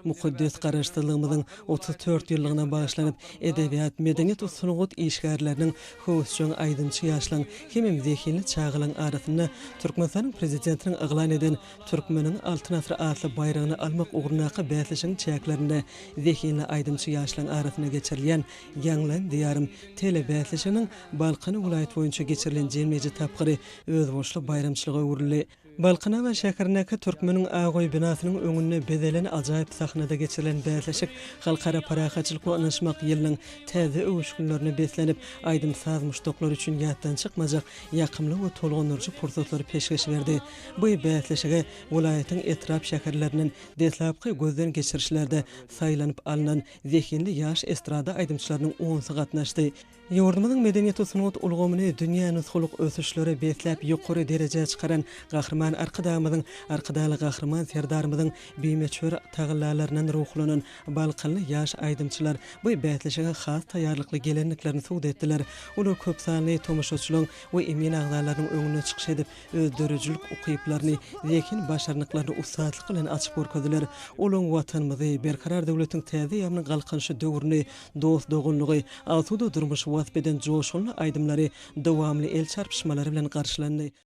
Mukaddes Garaşsyzlygymyzyň 34 ýyllygyna bagyşlanyp, edebiýat, medeniýet we sungat işgärleriniň, höwesjeň aýdymçy ýaşlaryň hemem zehinli çagalaryň arasynda Türkmenistanyň Prezidentiniň yglan eden Türkmeniň Altyn asyry atly baýragyny almak ugrundaky bäsleşigiň çäklerinde zehinli aýdymçy ýaşlaryň arasynda geçirilýän Ýaňlan, Diýarym! telebäsleşiginiň Balkan welaýaty boýunça geçirilen jemleýji tapgyry özboluşly baýramçylyga öwrüldi. Balkanabat şäherindäki Türkmeniň Ak öýi binasynyň öňünde bezelen ajaýyp sahnada geçirilen bäsleşik Halkara parahatçylyk we ynanyşmak ýylynyň täze öwüşginlerine beslenip, aýdym-saz muşdaklary üçin ýatdan çykmajak ýakymly we tolgundyryjy pursatlary peşgeş berdi. Bu bäsleşige welaýatyň etrap-şäherlerinden deslapky gözden geçirişlerde saýlanyp alnan zehinli ýaş estrada aýdymçylarynyň onsy gatnaşdy. Ýurdumyzyň medeniýet we sungat ulgamyny dünýä nusgalyk ösüşlere besläp ýokary derejä çykaran Gahryman Arkadagymyzyň, Arkadagly Gahryman Serdarymyzyň bimöçber tagallalaryndan ruhlanan balkanly ýaş aýdymçylar bu bäsleşige has taýýarlykly gelendiklerini subut etdiler. Olar köpsanly tomaşaçylaryň we emin agzalarynyň öňünde çykyş edip, öz döredijilik ukyplaryny, zehin başarnyklaryny ussatlyk bilen açyp görkezdiler. Olaryň Watanymyzy, Berkarar döwletiň täze eýýamynyň Galkynyşy döwrüni, dost-doganlygy, asuda durmuşy wasp eden joşgunly aýdymlary dowamly el çarpyşmalary bilen garşylandy.